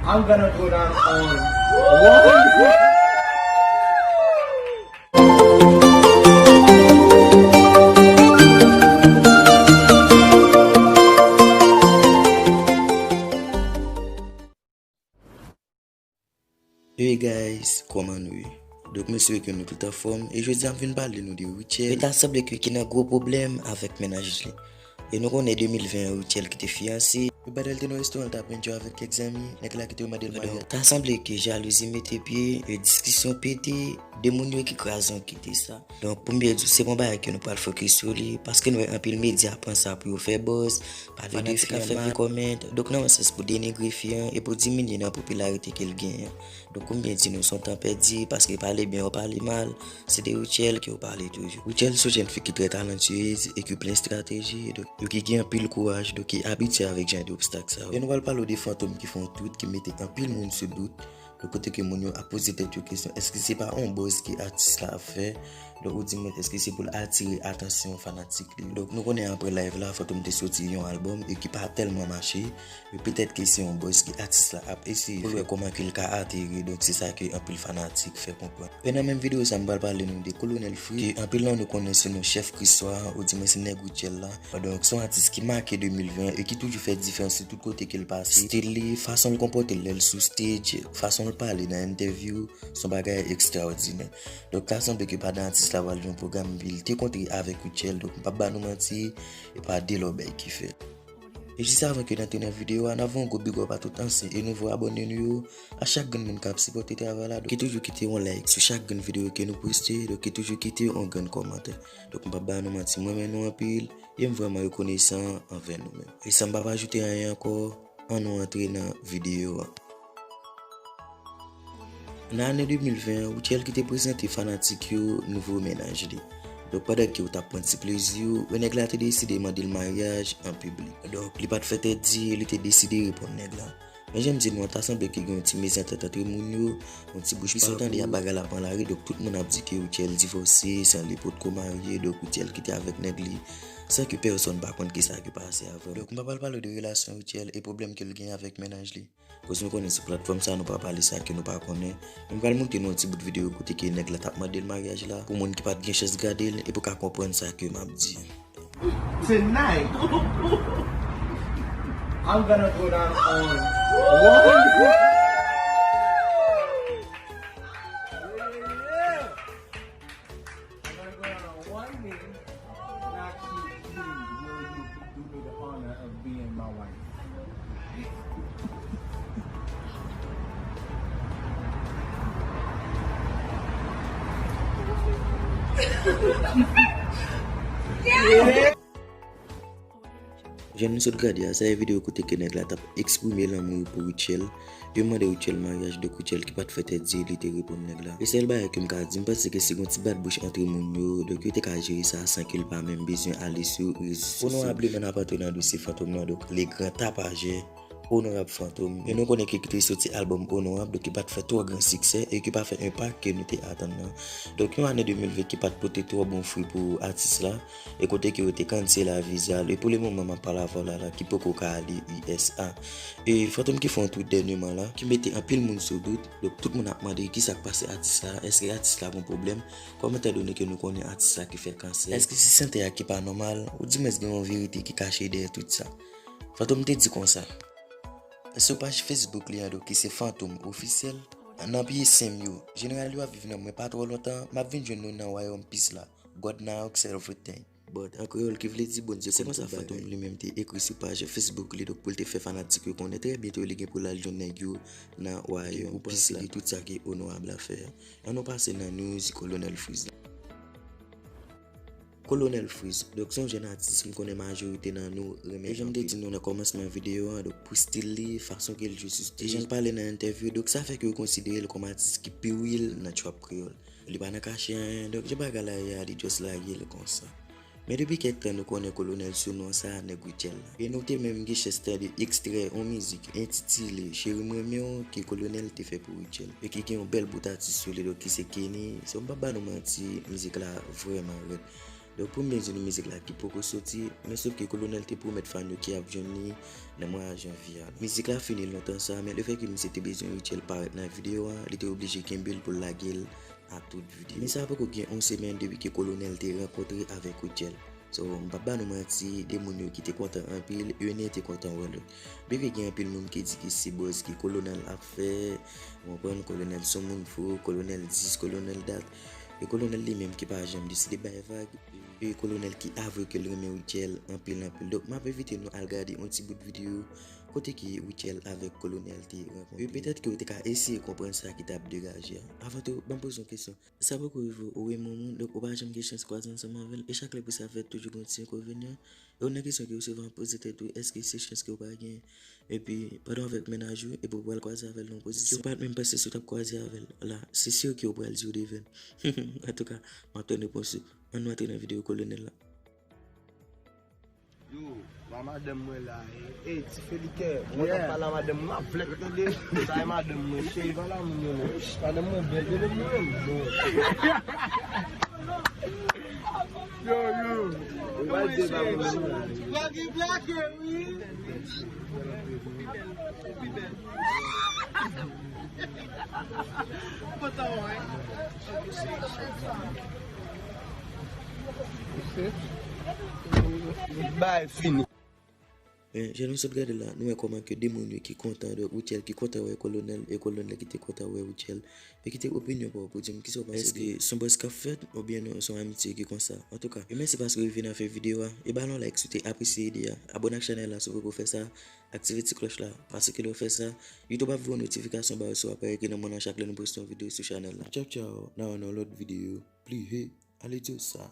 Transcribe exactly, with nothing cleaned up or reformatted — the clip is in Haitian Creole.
I'm gonna go down on. Hey guys, kòman nou ye? Donk, m espere ke nou tout anfòm, e jodi a m vin pale nou de Rutshelle. E ta sanble ke ki nan gwo pwoblèm avèk mennaj li. E nou konnen de mil ven an, Rutshelle kite fiyanse. Yo pa t al te nan restoran, l t ap enjoy avèk kèk zanmi, nèg la kite yo mande l maryaj. Donk, ta sanble ke jalouzi mete pye, e diskisyon pete, de moun yo ki kraze an kite sa. Donk, pou m byen di w, se pa yon bagay ke nou pral fokis sou li, paske nou wè anpil medya pran sa pou yo fè buzz, pale de fi an mal, fanatik ap fè vye kòmantè. Donk, nan yon sans pou denigre fi an e pou diminye nan popilarite ke l genyen. Donk, pou m byen di nou, se yon tan pèdi, paske pale byen ou pale mal, se de Rutshelle ke w pale toujou. Rutshelle se yon jèn fi ki trè talantyez e ki plen estrateji, donk, yo ki gen anpil kouraj, donk ki abitye avèk jan de obstak sa yo. E nou pral pale w de Fantom ki fè yon tweet ki mete anpil moun sou dout, donk kote ke moun yo ap poze tèt yo kesyon, èske se pa yon buzz ke atis la ap fè? Donk, oudimwen, èske se pou l atire atansyon fanatik li yo? Donk, nou konnen apre live la, Fantom te soti yon albòm e ki pa tèlman mache. E petèt ke se yon buzz ke atis la ap eseye pou l wè kòman ke l ka ateri, donk se sa ke anpil fanatik fè konprann. E nan menm videyo sa, m pral pale nou de Kolonèl Freez, ke anpil nan nou konnen sou non chèf Kriswa, oudimwen se nèg Rutshelle la. Donk, se yon atis ki make de mil ven e ki toujou fè diferans sou tout kote ke l pase. Stil li, fason l konpòte l lè l sou stage, fason l pale nan entèvyou, se yon bagay ekstraòdinè. Donk, ta sanble ke pandan atis la pral gen yon pwogram, li te kontre avèk Rutshelle. Donk, m p ap ba nou manti, e pa de lòbèy ki fèt. E jis avan ke n antre nan videyo a, n ap voye yon gwo big up a tout ansyen e nouvo abòne nou yo, a chak grenn moun k ap sipòte travay la. Donk, ki toujou kite yon like sou chak grenn videyo ke nou poste, donk ki toujou kite yon grenn kòmantè. Donk, m p ap ba nou manti, m renmen nou anpil, e m vrèman rekonesan anvè nou menm. E san m p ap ajoute anyen ankò, ann nou antre nan videyo a. Nan ane de mil ven an, Rutshelle ki te prezante fanatik yo nouvo mennaj li. Donk, pandan ke yo t ap pran ti plezi yo, nèg la te deside mande l maryaj an piblik. Donk, li pa t fè tèt di, li te deside reponn nèg la. Men jan m di nou an, ta sanble ke gen yon ti mezantant antre moun yo, yon ti bouch pa tande a bagay la pran lari, donk tout moun ap di ke Rutshelle divòse, san li potko marye, donk Rutshelle kite avèk nèg li, san ke pèsonn pa konn kisa ki pase avan. Donk, m pa pral pale de relasyon Rutshelle e pwoblèm ke l gen avèk mennaj li. Koz nou konnen sou platfòm sa, nou pa pale sa ke nou pa konnen. Men m pral montre nou yon ti bout videyo kote ke nèg la t ap mande l maryaj la, pou moun ki pa t gen chans gade l, e pou ka konprann sa ke m ap di. Tonight, I'm gonna go down on one. I'm gonna go down on one knee and ask you, please, will you do me the honor of being my wife? Jan nou sot gade a, sa e videyo kote ke nèg la t ap eksprime lanmou l pou Rutshelle. Yo mande Rutshelle maryaj, donk Rutshelle ki pa t fè tèt di, li te reponn nèg la. E sèl bagay ke m ka di, m panse ke si gen yon ti bat bouch antre moun yo, donk yo te ka jere sa san ke l pa menm bezwen ale sou rezo sosyo. Onorableman, n ap antre nan dosye Fantom nan, donk le gran tapajè, Onorab Fantom. E nou konnen ke ki te soti albòm Onorab, donk ki pa t fè twò gran siksè e ki pa fè enpak ke nou te atann nan. Donk yon ane de mil ven ki pa t pote twò bon fwi pou atis la, e kote ke yo te kansele viza l, e pou le moman m ap pale avè w la la, ki poko ka ale U S A. E Fantom ki fè yon tweet dènyèman la, ki mete anpil moun sou dout, donk tout moun ap mande kisa k pase atis la, èske atis la gon pwoblèm, kòm etan done ke nou konnen atis la ki fè kansè, èske se sante a ki pa nòmal, oudimwens gen yon verite ki kache dèyè tout sa. Fantom te di konsa, sou paj Facebook li an, donk ki se Fantom Ofisyèl, nan pye sen m yo, jeneral yo ap viv nan mwen pa twò lontan, m ap vin jwenn nou nan wayòm peace la. God now, everything. But an kreyòl ki vle di Bondye. Se konsa Fantom li menm te ekri sou paj Facebook li, donk pou l te fè fanatik yo konnen trè byento li gen pou l al jwenn nèg yo nan wayòm peace la. Ki pou panse de tout sa ke Onorab la fè a? Ann nou pase nan news Kolonèl Freez la. Kolonèl Freez, donk se yon jèn atis m konnen majorite nan nou renmen anpil. E jan m te di nou nan kòmansman videyo a, donk pou stil li, fason ke l jwe sou stage, e jan l pale nan entèvyou, donk sa fè ke yo konsidere l kòm atis ki pi real nan trap kreyòl. Li pa nan kache anyen, donk jan bagay la ye a, li just lage l konsa. Men depi kèk tan nou konnen Kolonèl sou non sa, nèg Rutshelle la. E nou te menm gen chans tande ekstrè yon mizik entitile Cheri m renmen w ke Kolonèl te fè pou Rutshelle. E ki gen yon bèl bout atis sou li, donk ki se Kenny. So m p ap ba nou manti, mizik la vrèman rèd. Donk pou m byen di nou mizik la ki poko soti, men sof ke Kolonèl te pwomèt fan yo ke y ap jwenn li nan mwa janvye a. Mizik la fini lontan sa, men lefètke misye te bezwen Rutshelle parèt nan videyo a, li te oblije kenbe l pou l lage l a tout videyo. Men sa poko gen yon semèn depi ke Kolonèl te rankontre avèk Rutshelle. So, m p ap ba nou manti, de moun yo ki te kontan anpil, youn te kontan wè lòt. Byenke gen anpil moun ki di ke se buzz ke Kolonèl ap fè, ou konprann, Kolonèl se yon moun fou, Kolonèl dis, Kolonèl dat. E Kolonèl li menm ki pa janm deside bay vag. E Kolonèl ki avwe ke l renmen Rutshelle anpil, anpil. Donk, m ap envite nou al gade yon ti bout videyo kote ke Rutshelle avèk Kolonèl te rankontre. E petèt ke w te ka eseye konprann sa ki t ap degaje a. Avan tou, ban m poze yon kesyon. Sa poko rive w, ou renmen yon moun, donk ou pa janm gen chans kwaze ansanm avè l, e chak lè pou sa fèt, toujou gen yon ti enkonvenyan. E w nan kesyon ke w souvan poze tèt ou, èske se chans ke w pa genyen? Epi, pandan w avèk mennaj ou, epi w pral kwaze avè l nan yon pozisyon ke w pa t menm panse si w t ap kwaze avè l la, se si ke w pral di w devèn. Antouka, m ap tann repons ou. Ann nou antre nan videyo Kolonèl la. Yo, ba madanm mwen la, e, e, ti felikè, mwen t ap pale a madanm mwen, m ap vlèk tande. Sa e madanm mwen, cheri, pa la moun yo non. Ish, madanm mwen bèl, yo menm, yo menm, bon. Yo, yo. Ou pa di ba moun yo. Blake, blake, wi. Kontan wè. Bay fini. Men, jan nou sot gade la, nou wè kòman ke de moun yo ki kontan de Rutshelle, ki kontan wè Kolonèl, e Kolonèl ki te kontan wè Rutshelle. Men kite opinyon pa w pou di m kisa w panse de. Èske se yon buzz k ap fèt, oubyen non, se yon amitye ki konsa? Antouka, e mèsi paske w rive nan fen videyo a. E ba l yon like si w te apresye ide a. Abòne ak chanèl la si w poko fè sa. Aktive ti klòch la, paske lè w fè sa, YouTube ap voye yon notifikasyon ba w sou aparèy ki nan men w nan chak lè nou poste yon videyo sou chanèl la. Tchaw, tchaw, n a wè nan yon lòt videyo. Pli he, ale di w sa.